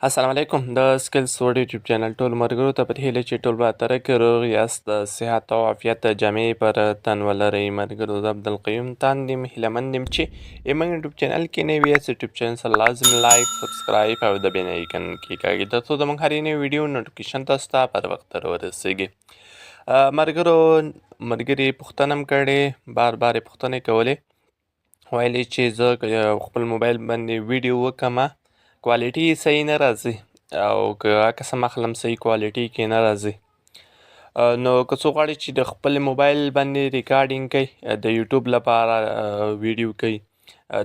السلام علیکم، د سکلز ورډ یوټیوب چینل ټول مرګرو ته په هیله چې ټول به ترک روغ یاست، د صحت او عافیت جامې پر تن ولرئ. مرګرو، زه عبدالقیوم تاند یم. هیله مند یم چې زموږ یوټیوب چینل کې نوي یاست، یوټیوب چینل سره لازم لایک، سبسکرایب او د بیل آیکن کېکاږئ، ترڅو زموږ هرې نوې ویډیو نوټیفیکیشن تاسو ته پر وخت در ورسېږي. مرګرو، مرګري پوښتنه هم کړې، بار بار یې پوښتنې کولې، ویلې چې زه خپل موبایل باندې ویډیو وکمه، کوالټي یې صحیح نه راځي او که عکس هم اخلم، صحیح کوالټي کې نه راځي. نو که څوک غواړي چې د خپل موبایل باندې ریکارډینګ کوي، د یوټیوب لپاره ویډیو کوي،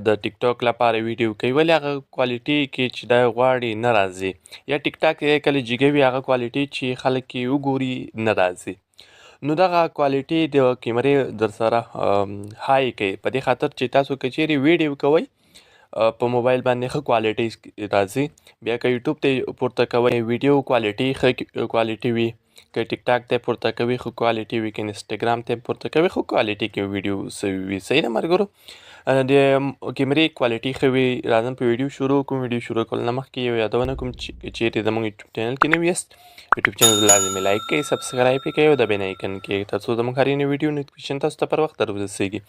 د ټیک ټاک لپاره ویډیو کوي، ولې هغه کوالټي کې چې دا غواړي نه راځي، یا ټیک ټاک یې کله جګوي، هغه کوالټي چې خلک یې وګوري نه راځي، نو دغه کوالټي د کیمرې در سره های کوي، په دې خاطر چې تاسو که چیرې ویډیو کوئ په موبایل باندې، ښه کوالټي راځي. بیا که یوټیوب ته پورته کوئ ویډیو، کوالټي ښه کوالټي وي. که ټیک ټاک ته پورته کوي، ښه کوالټي وي. که انسټاګرام ته پورته کوي، ښه کوالټي کې ویډیو وي. صحیح ده مرګرو، د کیمرې کوالټي ښه وي. راځم په ویډیو شروع کوم. ویډیو شروع کول نه مخکې یو یادونه کوم چې چیرې زموږ یوټیوب چینل کې نوي یاست، یوټیوب چینل لازمي لایک کړئ، سبسکرایب یې کړئ او د بیل آیکن کې، ترڅو زموږ هرې نوې ویډیو نوټیفیکیشن تاسو ته پر وخت در ورسیږي.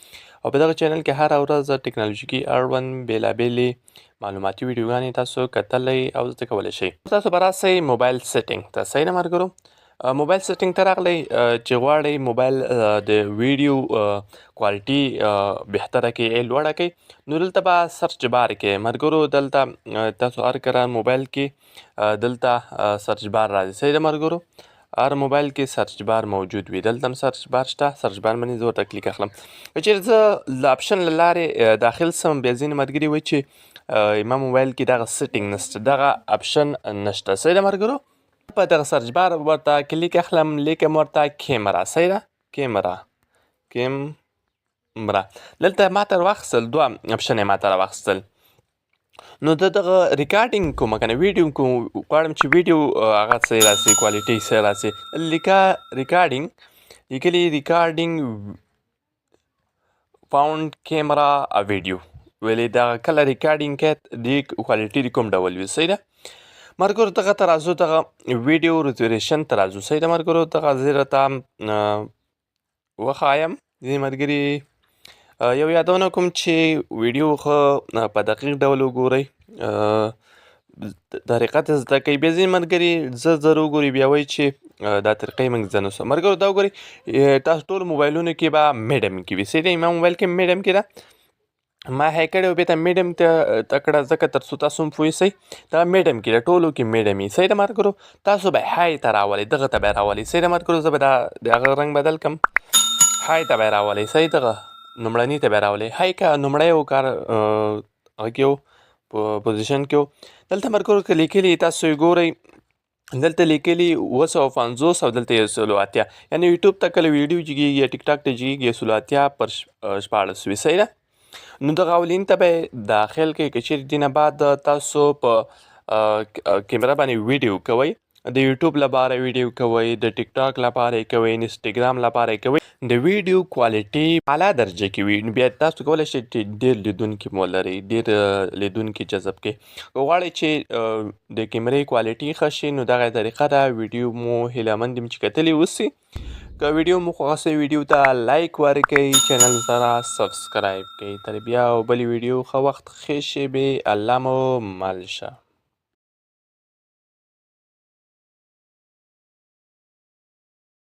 او په دغه چینل کې هره ورځ ټکنالوژیکي اړوند بېلابېلې معلوماتي ویډیوګانې تاسو کتلی او زده کولی شئ. تاسو به راسئ موبایل setting ته. صحیح ده مرګرو، موبایل setting ته راغلی چې غواړئ موبایل د ویډیو کوالټي بهتره کړئ، لوړه کړئ، نو دلته به search bar کې مرګرو، دلته تاسو هر کله موبایل کې دلته search bar راځي. صحیح ده مرګرو، هر موبایل کې search bar موجود وي. دلته هم search bar شته. search bar باندې زه ورته کلیک اخلم. که چیرې زه د option له لارې داخل سم، بیا ځینې ملګري وایي چې ما موبایل کې دغه setting نشته، دغه option نشته. صحیح ده مرګرو، په دغه search bar ورته کلیک اخلم، لیکم ورته کیمرا. صحیح ده، کیمرا، کیمرا. دلته ما ته راواخیستل، دوه option یې ما ته راواخیستل. نو د دغه ریکارډینګ کوم کنه ویډیو کوم، غواړم چې ویډیو هغه صحیح راسي، کوالټي صحیح راسي. لیکه ریکارډینګ، لیکلي recording front camera video. ویلې دا کله ریکارډینګ کې د کوالټي د کوم ډول وي. صحیح ده مرګرو، دغه ته راځو، دغه video resolution ته راځو. صحیح ده مرګرو، دغه زه راته وښایم. ځینې ملګري، یو یادونه کوم چې ویډیو ښه په دقیق ډول وګورئ، طریقه ته زده کوي. بیا ځینې ملګري زر زر وګوري، بیا وایي چې دا طریقې موږ زده نه سو. مرګرو، دا وګورئ، تاسو ټول موبایلونو کې به medium کې وي. صحیح دی، ما موبایل کې medium کې ده، ما high کړی او بیرته medium ته تکړه، ځکه تر څو تاسو هم پوه سئ. دا medium کې ده، ټولو کې medium وي. صحیح ده مرګرو، تاسو به high ته راولئ، دغه ته به راولئ. صحیح ده مرګرو، زه به دا د هغه رنګ بدل کم، high ته به راولئ. صحیح، دغه لومړني ته به راولئ. high که لومړی و کار هغه کې و، په position کې و. دلته مرګرو که لیکلي، تاسو یې ګورئ، دلته لیکلي 750 او دلته 180، یعنی یوټیوب ته کله ویډیو جګېږي یا ټیک ټاک ته جګېږي، 180 پر 16 وي. صحیح ده، نو دغه اولین ته به داخل کړئ. که چیرې دینه بعد تاسو په کیمره باندې ویډیو کوئ، د یوټیوب لپاره ویډیو کوئ، د ټیک ټاک لپاره یې کوئ، انسټاګرام لپاره یې کوئ، د ویډیو کوالټي اعلی درجه کې وي، نو بیا تاسو کولی شئ چې ډېر لیدونکي مو لرئ، ډېر لیدونکي جذب کړئ. که غواړئ چې د کیمرې کوالټي ښه شي، نو دغه طریقه ده. ویډیو مو هیله مند یم چې کتلې اوسي. که ویډیو مو خوښه سوې، ویډیو ته لایک ورکړئ، چینل سره سبسکرایب کړئ. تر بیا او بلې ویډیو، ښه وخت، ښې شېبې، الله مو مل شه.